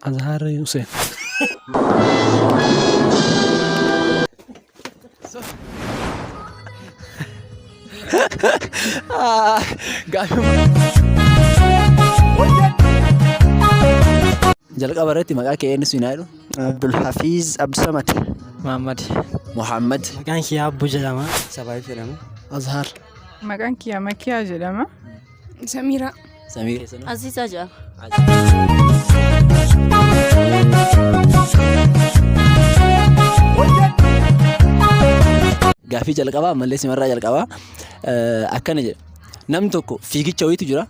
Azhaar Hussein. Jalqaba irratti maqaa kee eenyu siin haa jedhu? Abdulhafiz Abdusamad. Muhammad. Muhammad. Maqaan kiyya Abbu jedhama. Sabaayif jedhama. Azhaar. Maqaan kiyya Makiyaa jedhama. Samiraa. Samiir. Aziizaa jedhama. Gaaffii jalqabaa ammallee simarraa jalqabaa akkana jedha. Namni tokko fiigicha wayiitu jira.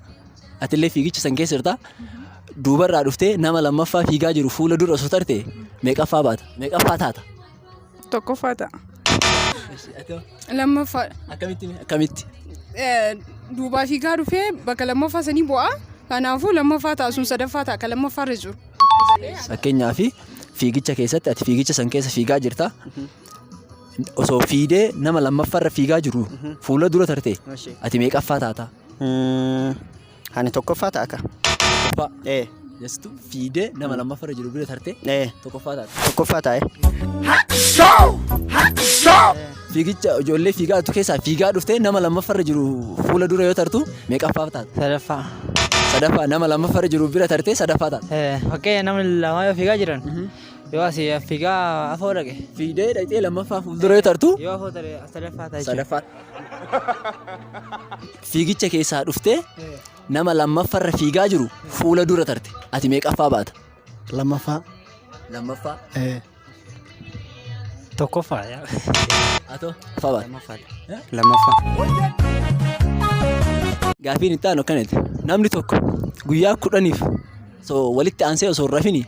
Atillee fiigicha san keessa jirta. Duubarraa dhuftee nama lammaffaa fiigaa jiru fuula dura osoo tarte meeqaffaa baata? Meeqaffaa taata? Tokkoffaa ta'a. Lammaffaadha. Akkamitti? Akkamitti? Duubaa fiigaa dhufee bakka lammaffaa sanii bu'aa. Kanaafuu lammaffaa ta'a sun sadaffaa ta'a kan lammaffaa irra jiru. Fakkeenyaaf fiigicha keessatti ati fiigicha san keessa fiigaa jirta. Osoo fiidee nama lammaffaarra fiigaa jiru fuula dura tarte ati meeqaffaa taata? Ani tokkoffaa ta'a ka. Tokkoffaa. Ee. Jastu fiidee nama lammaffaarra jiru bira tarte Ee. tokkoffaa taata. Tokkoffaa taa'e. Fiigicha ijoollee fiigaa jirtu keessaa fiigaa dhuftee nama lammaffaarra jiru fuula dura yoo tartu meeqaffaa taata? Sadaffaa. Sadaffaa nama lammaffaarra jiru bira tartee sadaffaa taata. Fakkeenya namni lamaa yoo fiigaa jiran yoo asii fiigaa afoo dhaqe. Fiidee dhaqxee lammaffaa fuuldura yoo tartu Yoo afoo tare sadaffaa ta'a jechuudha. sadaffaa. Fiigicha keessaa dhuftee nama lammaffaarra fiigaa jiru fuula dura tarte ati meeqaffaa baata? Lammaffaa. Lammaffaa. Ee. Tokkoffaa. Yaa. Atoo ffaa baata. Lammaffaa. Gaafiin itti aanu akkanatti. Namni tokko guyyaa 10f osoo walitti aansee osoo hin rafini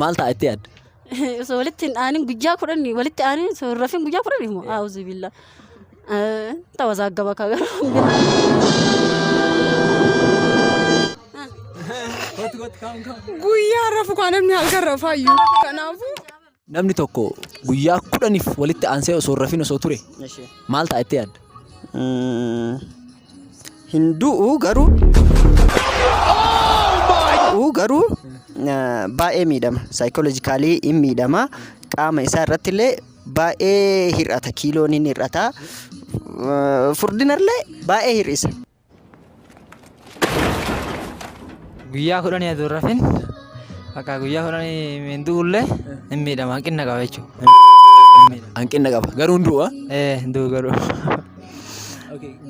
maal ta'a itti yaadda? Osoo walitti hin aanin guyyaa 10 walitti aanin osoo hin rafin guyyaa 10 moo aawuzu billaa. Tawazaaggaba kaa garuu. Guyyaa rafu kaa namni halkan rafaayyuu. Kanaafuu Namni tokko guyyaa 10f walitti aansee osoo hin rafin osoo ture maal ta'a itti yaadda? Hin du'u garuu du'u garuu baay'ee miidhama. Saayikoolojikaalii hin miidhama. Qaama isaa irratti illee baay'ee hir'ata. Kiiloon hin hir'ata. Furdina illee baay'ee hir'isa. Guyyaa 10 aduu hin rafin bakka guyyaa 10 hin du'ullee hin miidhama hanqina qaba jechuudha. Hanqina qaba garuu hin du'a. Ee hin du'u garuu.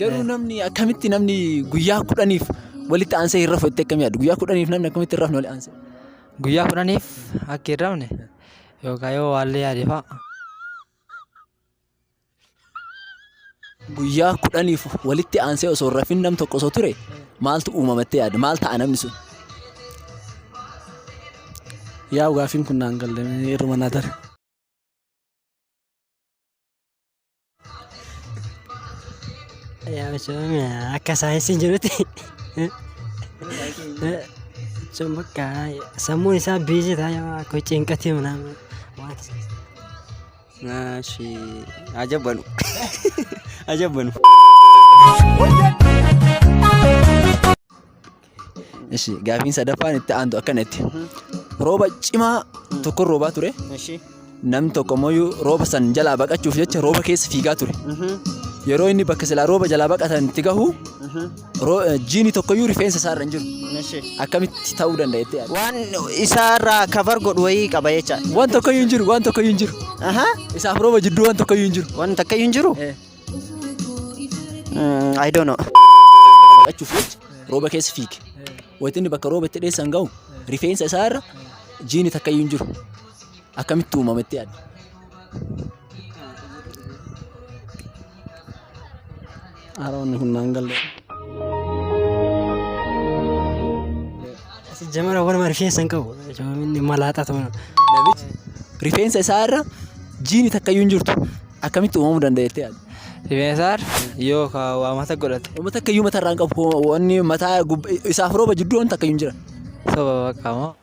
Garuu namni akkamitti namni guyyaa 10f walitti aansee hin rafu jettee akkam yaaddu? Guyyaa 10f namni akkamitti hin rafne walitti aansee? Guyyaa 10f akka hin rafne yookaan yoo waallee yaade fa'a. Guyyaa 10f walitti aansee osoo hin rafin nam tokko osoo ture maaltu uumama jettee yaadda? Maal ta'a namni sun? Yaa'u gaaffiin kun naan galle irruma naa tare. Yaa jechuun akka saayinsiin jedhutti jechuun bakka sammuun isaa biizii ta'a akka cinqatee manaa waan akkasii. Maashi ajabbanu. Ajabbanu. Ishi gaafiin sadaffaan itti aantu akkanatti. Rooba cimaa tokko roobaa ture. Namni tokko immoo rooba san jalaa baqachuuf jecha rooba keessa fiigaa ture. Yeroo inni bakka silaa rooba jalaa baqatan itti gahu jiini tokkoyyuu rifeensa isaarra hin jiru. Akkamitti ta'uu danda'a jettee yaadda? Waan isaarraa cover godhu wayii qaba jecha. Waan tokkoyyuu hin jiru, waan tokkoyyuu hin jiru. Isaaf rooba jidduu waan tokkoyyuu hin jiru. Waan takkayyuu hin jiru? I don't know. Baqachuuf jecha rooba keessa fiige. Wayita inni bakka rooba itti dheessan gahu rifeensa isaa irra jiini takkayyuu hin jiru. Akkamitti uumama itti yaadda? Haroonni kun naan galle. Jamara waluma rifeensa hin qabu. Inni malaaxaa ta'u. Namichi rifeensa isaa irra jiini takkayyuu hin jirtu. Akkamitti uumamuu danda'a jettee yaadda? Rifeensa isaa yoo ka waa mata godhate. Uummata takkayyuu mataa irraa hin qabu. Wanni mataa isaaf rooba jidduu wanti takkayyuu hin jiran. Soba bakka moo.